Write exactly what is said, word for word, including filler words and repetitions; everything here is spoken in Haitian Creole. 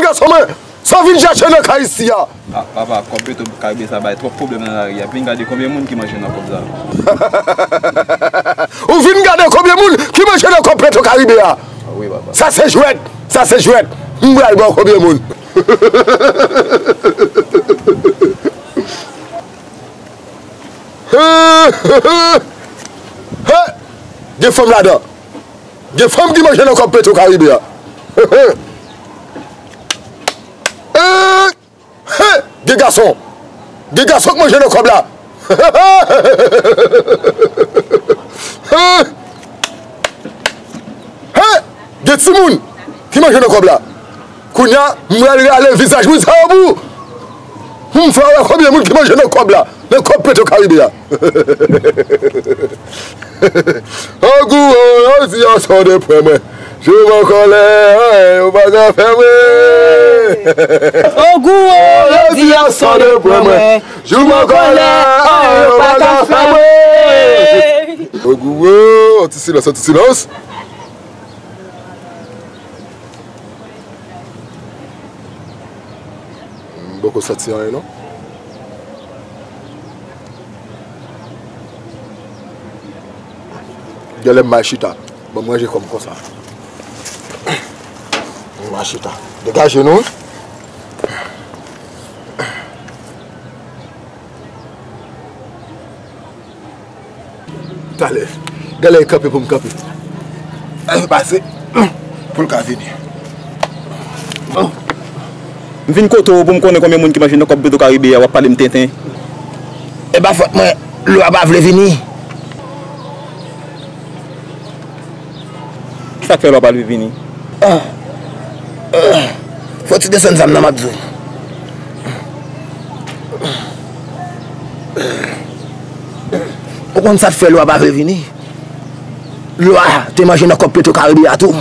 Gason mwen, sa w vin chache nan kay isi a? Ah, papa, kòb Petro Karibe sa bay twòp pwoblèm nan lari a. Vin gade konbyen moun ki manje nan kòb sa. Ou vin gade konbyen moun ki manje nan kòb Petro Karibe a? Ah, wi, papa. Sa se jwèt, sa se jwèt. M pral ba w konbyen moun. He! Gen fanm ladan. Gen fanm ki manje nan kòb Petro Karibe a. He! He! Gen gason. Gen gason k manje nan kòb la. He! He! Gen timoun ki manje nan kòb la. Kounye a, m pral rale vizaj moun sa yo pou m fè w wè konbyen moun ki manje nan kòb la, nan kòb Petro Karibe a. Ogou, o, yo di yo sòde pran mwen. Jou m an kòlè, anyen yo pa ka fè mwen. Ogou, o, yo di yo sòde pran mwen. Jou m an kòlè, anyen yo pa ka fè mwen. Ogou, o, yon ti silans, yon ti silans. M poko santi anyen non. Genlè m mal chita. Ban m ranje kò m konsa. M mal chita. Degaje nou wi. Talè. Genlè l kanpe pou m kanpe. Pase pou l ka vini. M vin kote w pou m konnen konbyen moun ki manje nan kòb Petro Karibe a, w ap pale m tenten. E pa fòt mwen, lwa pa vle vini. Kisa k fè lwa pa vle vini? Ah. Ah. Fò ti desann zam nan m ap di w. Ou konn sa k fè lwa pa vle vini? Lwa te manje nan kòb Petro Karibe a tou.